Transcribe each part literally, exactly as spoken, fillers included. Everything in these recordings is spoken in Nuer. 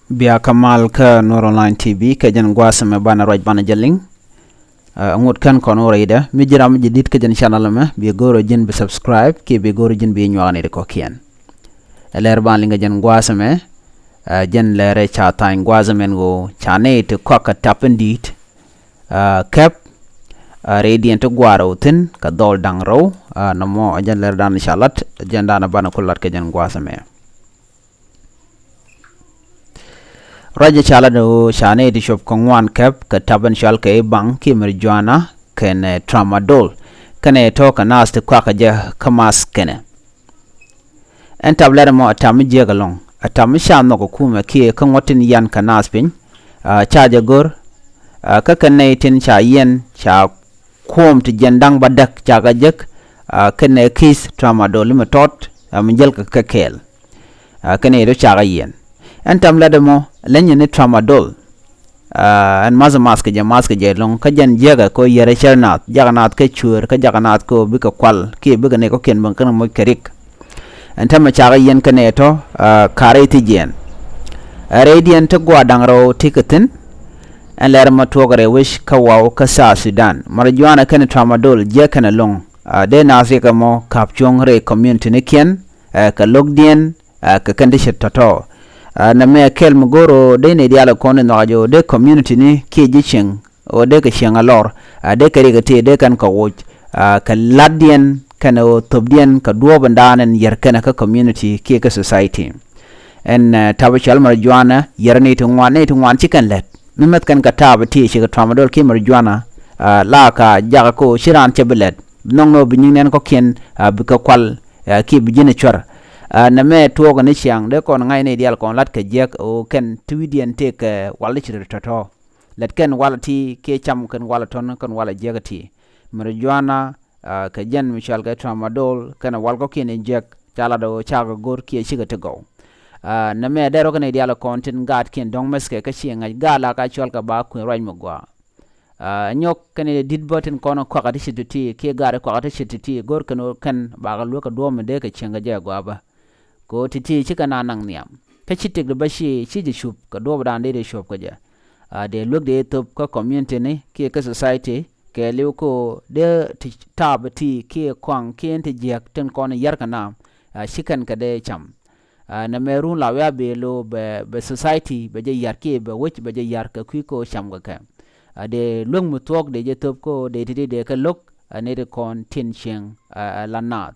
Bia kä mal kä Nuer Online T V kɛ jɛn gua̱a̱th ɛmɛ banɛ ruac banɛ jɛ liŋ. Ɛ ŋut kɛn kɔn wä rɛydɛ mi ji̱ ram mi ji̱ di̱t kä jɛn channel ɛmɛ, bi go̱o̱rä ji̱n bi subscribe kiɛ bi go̱o̱rä ji̱n bi nyuak ni ti kɔ̱kiɛn. Ɛ lɛr banɛ liŋ kä jɛn gua̱a̱th ɛmɛ. Ɛ jɛn lɛr ɛ ca tha̱a̱ny gua̱a̱th ɛmɛn ɣöö ca nɛy ti kɔak kɛ tap in di̱i̱t. Ɛ kɛp ɛ rɛydiɛn ti gua̱a̱r ɛ wä thi̱n kɛ dhɔl da̱ŋ rɛw. Ɛ nɔmɔ ɛ jɛn lɛr dan ca lat, ɛ jɛn dan ɛ banɛ ku lat kä jɛn gua̱a̱th ɛmɛ. Ruac ɛ ca lat ɣöö ca nɛy ti cop kɛ ŋuan kɛp kɛ tap in cɔal kɛ i̱ baŋ kiɛ marijuana kɛnɛ tramadol. Kɛnɛ tɔ̱ kɛ naath ti kuakä jɛ kä math kɛnɛ. Ɛn tap lɛt ɛmɔ ɛ tap mi jiäk ɛlɔ̱ŋ, ɛ tap mi ca nhɔk ɛ kumɛ kiɛ kä ŋuɔ̱t tin yan kɛ naath piny. Ɛ ca jɛ go̱r ɛ kä kɛ nɛy tin ca yiɛn ca kuɔm ti jiɛn da̱ŋ bädäk ca kɛ jek. Ɛ kɛnɛ ki̱th tramadol mi tɔt ɛ mi jäl kɛ kɛ kɛɛl. Ɛ kɛnɛ yet ɔ ca kɛ yiɛn. Ɛn tap lɛt ɛmɔ leny ni tramadol. Ɛ ɛn math math kɛ jɛ, math kɛ jɛ lo̱ŋ kä jɛn jiäkɛ kɛ ɣöö yɛrɛ cär naath, jakä naath kɛ cuëër kä jakä naath kɛ ɣöö bikɛ kual kiɛ bikɛ nɛy kɔ̱kiɛn ben kɛn moc kɛ rik. Ɛn täämɛ ca kɛ yiɛn kɛnɛ tɔ̱ ɛ ka̱r i̱ thi jiɛɛn. Ɛ rɛydiɛn ti gua̱a̱r da̱ŋ rɛw ti kɛ thi̱n. Ɛn lɛr ɛmɔ tuɔɔkɛ rɛy wec kä waw kä South Sudan. Marijuana kɛnɛ tramadol jiäk kɛnɛ lo̱ŋ. Ɛ dee naath riɛk ɛmɔ ka̱p cuɔ̱ŋ rɛy community nikiɛn ɛ kɛ lo̱kdiɛn ɛ kɛ kɛn ti ce̱t tɔ̱tɔ̱. Ɛ nɛmɛ kɛl mi go̱o̱r ɣöö dee nɛy diaal ɛ kɔn in nhɔakä jɛ ɣöö dee community ni kiɛ ji̱ cieŋ ɣöö dee kɛ cieŋ a lɔr. Ɛ dee kɛ riɛk ɛ ti dee kɛn kɛ woc ɛ kɛ la̱tdiɛn kɛnɛ ɣöö thöpdiɛn kɛ duɔ̱ɔ̱p in daan in yär kɛnɛ kä community kiɛ kä society. Ɛn ɛ tap ɛ cɔal marijuana yär nɛy ti ŋuan, nɛy ti ŋuan ci kɛn lät. Mi mɛth kɛn kɛ tap ɛ ti cikɛ tramadol kiɛ marijuana. Ɛ la ka jakä kɛ ɣöö ci raan cɛ bi lät. Nhɔk ni ɣöö bi nyiŋ nɛn kɔ̱kiɛn ɛ bikɛ kual ɛ kiɛ bi ji̱n ɛ cuär. Ɛ nɛmɛ tuɔɔkɛ ni ciaŋ dee kɔn ŋa̱c nɛy diaal kɔn la̱t kɛ jiäk ɣöö kɛn ti wi̱cdiɛn tëëkɛ wal ti ci röt tɔ̱tɔ̱. Lät kɛn wal ti kiɛ cam kɛn wal tɔ̱n kɛn wal jiäk ti. Marijuana ɛ kɛ jɛn mi cɔal kɛ tramadol kɛnɛ wal kɔ̱kiɛn in jiäk ca lat ɣöö cakɛ go̱r kiɛ cikɛ ti gɔw. Ɛ nɛmɛ dee rɔ kɛ nɛy diaal kɔn tin gaatkiɛn dɔ̱ŋ mɛthkɛ kä ciɛ ŋa̱c gaat la ka cɔal kɛ ba kuën ruac mi gɔaa. Ɛ nyɔk kɛnɛ di̱t bä tin kɔn kuakä ti ce̱t ti̱ti̱ kiɛ gaat kuakä ti ce̱t ti̱ti̱ go̱r kɛn ɣöö kɛn bakɛ luäk kɛ duɔ̱ɔ̱p mi dee kɛ cieŋ kɛ jɛ gɔaa bä. Kɛ ɣöö ti̱ti̱ cikɛ na naŋ nhiam kä ci tëkdɛ bä ci ci jɛ cup kɛ duɔ̱ɔ̱pdan dee dee cuɔp kɛ jɛ. Ɛ dee luäk dee thöp kä community ni kiɛ kä society kɛ li̱w kɛ ɣöö dee ti tap ti kiɛ kɔaŋ kiɛ ti jiäk tin kɔn yär kɛ na. Ɛ ci kɛn kɛ dee cam. Ɛ nɛmɛ run la wiaa bee lo̱ bɛ, bɛ society bɛ jɛ yar kiɛ bɛ wec bɛ jɛ yar kɛ kui̱ kɛ ɣöö cam kɛ kɛ. Ɛ dee luäk mi thuɔ̱k dee jɛ thöp kɛ ɣöö dee ti ti dee kɛ lo̱k ɛ nɛy ti kɔn tin cieŋ ɛ la naath.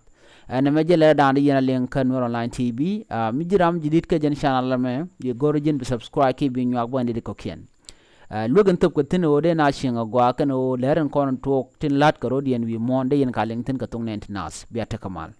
Ɛ nɛmɛ jɛ lɛr daan di yɛn a liŋ kä Nuer Online T V. Ɛ mi ji̱ ram ji̱ di̱t kä jɛn channel ɛmɛ, bi go̱r ji̱n bi subscribe kiɛ bi nyuak bä nɛy ti kɔ̱kiɛn. Ɛ luäk in thöp kɛ thi̱n ɣöö dee na cieŋ a gɔaa kɛn ɣöö lɛr in kɔn tuɔɔk tin la̱t kɛ rɔ̱diɛn wi̱i̱ muɔ̱ɔ̱n dee yɛn ka liŋ thi̱n kɛ thok nɛn ti naath. Bia tekɛ mal.